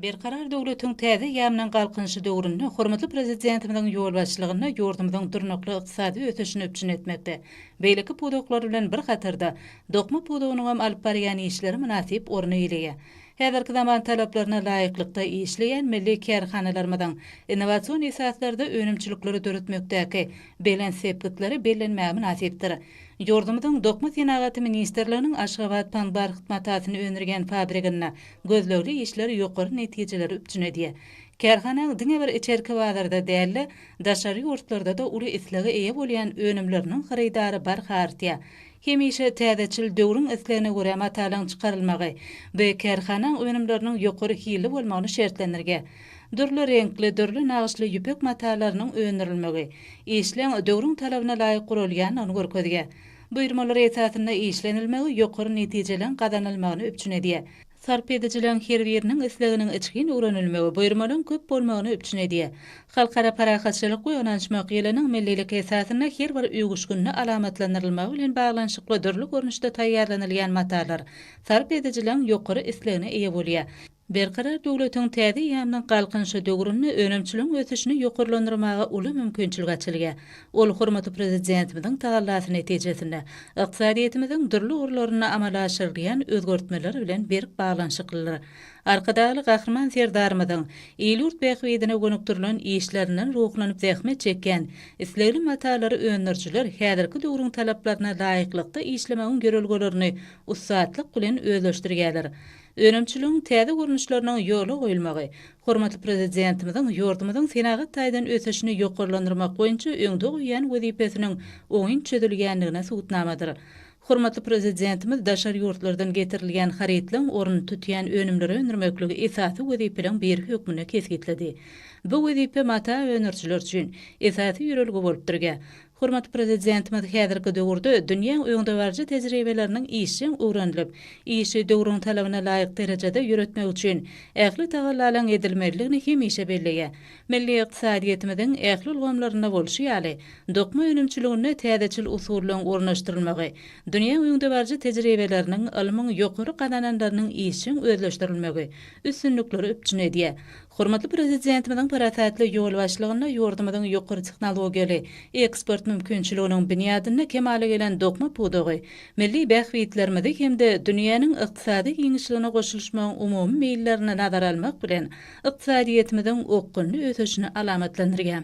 Berkarar döwletiň täze eýýamynyň Galkynyşy döwründe hormatly Prezidentimiziň ýolbaşçylygynda ýurdumyzyň durnukly ykdysady ösüşini üpjün etmekde, beýleki pudaklar bilen bir hatarda, dokma pudagynyňam alyp barýan işleri mynasyp orun eýeleýär. Häzirki zaman talaplaryna laýyklykda işleýän milli kärhanalarymyzyň innowasion esaslarda önümçilikleri döretmekdäki belent sepgitleri bellenmäge mynasypdyr. Ýurdumyzyň Dokma senagaty ministrliginiň Aşgabat panbarht matasyny öndürýän fabriginde gözlegli işler ýokary netijeleri üpjün edýär. Kärhanaň diňe bir içerki bazarda däl-de, daşary ýurtlarda-da uly islege eýe bolýan önümleriniň hyrydary barha artýar. Hemişe täzeçil, döwrüň islegine görä matalaryň çykarylmagy bu kärhanaň önümleriniň ýokary hilli bolmagyny şertlendirýär. Dürli reňkli, dürli nagyşly ýüpek matalarynyň öndürilmegi, işleň döwrüň talabyna laýyk guralýandygyny görkezýär. Buýurmalar esasynda işlenilmegi ýokary netijeleň gazanylmagyny üpjün edýär. Sarp edijileriň her biriniň isleginiň içgin öwrenilmegi buýurmalaryň köp bolmagyny üpjün edýär. Halkara parahatçylyk we ynanyşmak ýylynyň millilik esasynda her bir öwüşginde alamatlandyrylmagy bilen baglanyşykly dürli görnüşde taýýarlanylýan matalar sarp edijileriň ýokary islegine eýe bolýar. Berkarar döwletiň täze eýýamynyň Galkynyşy döwründe önümçiligiň ösüşini ýokarlandyrmaga uly mümkinçilik açylýar. Ol hormatly Prezidentimiziň tagallasy netijesinde ykdysadyýetimiziň dürli ugurlarynda amala aşyrylýan özgertmeler bilen berk baglanyşyklydyr. Arkadagly Gahryman Serdarymyzyň il-ýurt bähbidine gönükdirilen işlerinden ruhlanyp zähmet çekýän islegli matalary öndürijiler häzirki döwrüň talaplaryna laýyklykda işlemegiň ýörelgelerini ussatlyk bilen özleşdirýärler. Önümçiligiň täze görnüşleriniň ýola goýulmagy, hormatly Prezidentimiziň ýurdumyzyň senagat taýdan ösüşini ýokarlandyrmak boýunça öňde goýýan wezipesiniň oňyn çözülýändigine subutnamadyr. Hormatly Prezidentimiz daşary ýurtlardan getirilýän harytlaryň ornuny tutýan önümleri öndürmekligi esasy wezipeleriň biri hökmünde kesgitledi. Bu wezipe mata öndürijiler üçin esasy ýörelge bolup durýar. Hormatly Prezidentimiz häzirki döwürde dünýäň öňdebaryjy tejribeleriniň işjeň öwrenilip, işi döwrüň talabyna laýyk derejede ýöretmek üçin ähli tagallalaryň edilmelidigini hemişe belleýär. Milli ykdysadyýetimiziň ähli ulgamlarynda bolşy ýaly, dokma önümçiliginde täzeçil usullaryň ornaşdyrylmagy, dünýäň öňdebaryjy tejribeleriniň, ylmyň ýokary gazananlarynyň işjeň özleşdirilmegi üstünlikleri üpjün edýär. Hormatly Prezidentimiziň parasatly ýolbaşçylygynda ýurdumyzyň ýokary tehnologiýaly eksport mümkinçiliginiň binýadynda kemala gelen dokma pudagy milli bähbitlerimizi hem-de dünýäniň ykdysady giňişligine goşulyşmagyň umumy meýillerini nazara almak bilen, ykdysadyýetimiziň okgunly ösüşini alamatlandyrýar.